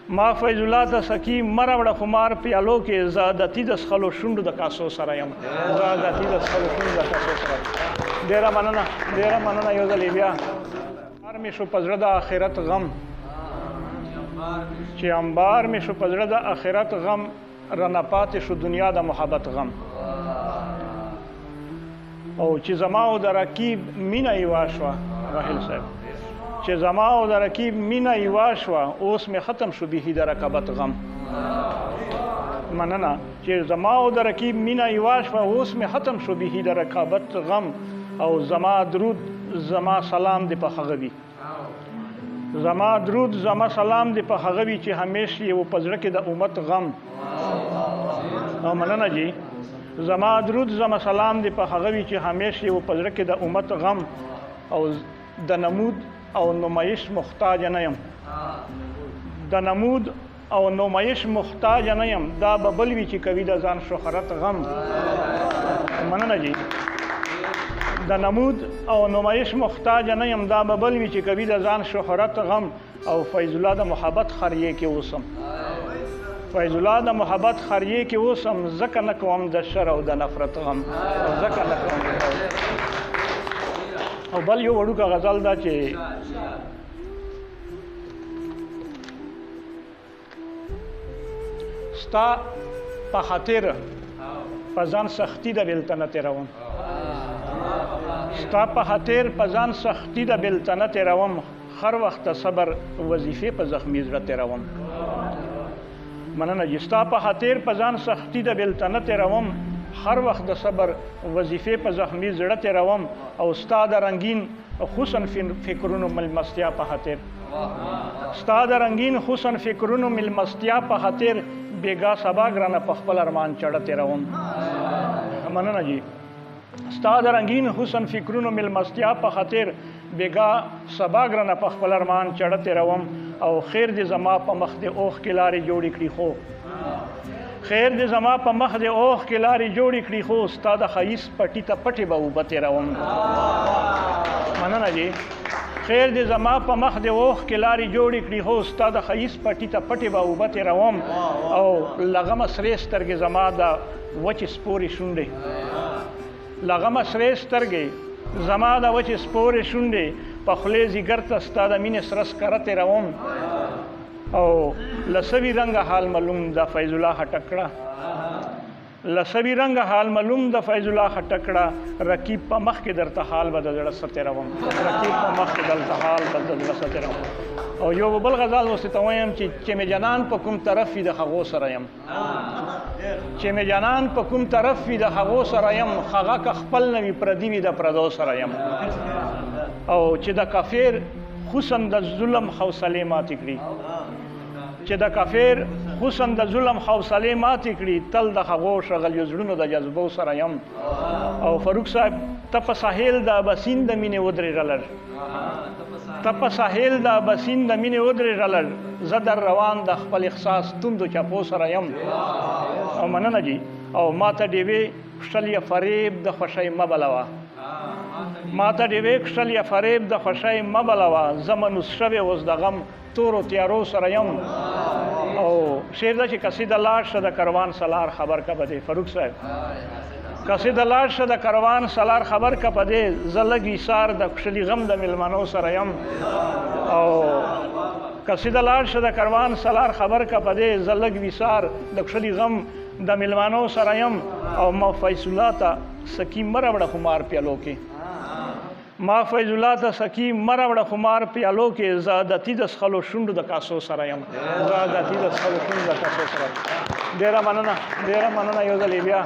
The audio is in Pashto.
ما فیض الله ته سکی مه راوړه خمار پیالو کې، زه عادتي د څښلو شونډو د کاسو سره یم، زه عادتي د څښلو شونډو د کاسو سره یم. ډېره مننه، ډېره مننه. یو ځل بیا انبار مې شو په زړه د آخرت غم، چې انبار مې شو په زړه د آخرت غم، رانه پاتې شو دنیا د محبت غم. او چې زما او د رقیب مینه یوه شوه، راحل صاحب، چې زما او د رقیب مینه یوه شوه، اوس مې ختم شو بیخي د رقابت غم. مننه. چې زما او د رقیب مینه یوه شوه، اوس مې ختم شو بیخي د رقابت غم. او زما درود زما سلام دې په هغه وي، زما درود زما سلام دې په هغه وي چې همیش یې و په زړه کې د امت غم. او مننه جی. زما درود زما سلام دې په هغه وي چې همیش یې و په زړه کې د امت غم. او د نمود او نمایش محتاج نه یم، د نمود او نمایش محتاج نه یم، دا به بل وي چې کوي د ځان شهرت غم. مننه جی. د نمود او نمایش محتاج نه یم، دا به بل وي چې کوي د ځان شهرت غم. او فیض الله د محبت خریې کې اوسم، فیض الله د محبت خریې کې اوسم، ځکه نه کوم د شر او د نفرت غم، ځکه نه کوم. او بل یو وړوکی غزل دا چې ستا په خاطر په ځان سختي د بېلتنه تېروم، ستا په خاطر په ځان سختي د بېلتنه تېروم، هر وخت صبر وظیفې په زخمي زړه تېروم. مننه جی. ستا په خاطر په ځان سختي د بېلتنه تېروم، هر وخت د صبر وظیفې په زخمي زړه تېروم. او ستا د رنګین حسن فکرونو ملمستیا په خاطر، ستا د رنګین حسن فکرونو ملمستیا په خاطر بېګا سبا ګرانه په خپل ارمان چړه تېروم. مننه جی. ستا د رنګین حسن فکرونو ملمستیا په خاطر بېګا سبا ګرانه په خپل ارمان چړه تېروم. او خیر دې زما په مخ دې اوښکې لارې جوړې کړي، خو خیر دې زما په مخ دې اوښکې لارې جوړې کړي، خو ستا د ښایست پټي ته پټې به اوبه تېروم. مننه جی. خیر دې زما په مخ دې اوښکې لارې جوړې کړي، خو ستا د ښایست پټي ته پټې به اوبه تېروم. او له غمه سرې سترګې زما د وچې سپورې شونډې، له غمه سرې سترګې زما د وچې سپورې شونډې، په خولې ځیګر ته ستا د مینې سره سکره تېروم. او له سوي رنګه حال معلوم د فیض الله خټک کړه، له سوي رنګه حال معلوم د فیض الله خټک کړه، رقیب په مخ کې درته حال به د زړه څه تېروم، رقیب په مخ کې درته حال به د زړه څه تېروم. او یو بل غزل اوس ته وایم چې مې جانان په کوم طرف وي د هغو سره یم، چې مې جانان په کوم طرف وي د هغو سره یم، هغه که خپل نه وي پردي وي د پردو سره یم. او چې د کافر حسن د ظلم حوصلې ماتې کړي، چې د کافر حسن د ظلم حوصلې ماتې کړي، تل د هغو شغلیو زړونو د جذبو سره یم. او فاروق صاحب ته په ساحل د اباسین د مینې ودرېږه لږ، ته په ساحل د اباسین د مینې ودرېږه لږ، زه در روان د خپل احساس توندو چپو سره یم. او مننه جی. او ما ته ډیوې کښل یې فریب د خوښۍ مه بلوه، ما ته ډیوې کښل یې فریب د خوښۍ مه بلوه، زه منوس شوی اوس د غم تورو تیارو سره یم. او شعر دا چې قصیده لاړ شه د کاروان سالار خبر که په دې، فاروق صاحب قصیده لاړ شه د کاروان سالار خبر که په دې، زه لږ ایثار د کښلي غم د میلمنو سره یم. او قصیده لاړ شه د کاروان سالار خبر که په دې، زه لږ ویسار د کښلي غم د میلمنو سره یم. او ما فیض الله ته سکي مه راوړه خمار پیالو کې، ما فیض الله ته سکي مه راوړه خمار پیالو کې، زه عادتي د څښلو شونډو د کاسو سره یم، زه عادتي د څښلو شونډو د کاسو سره یم. ډېره مننه، ډېره مننه. یو ځل بیا.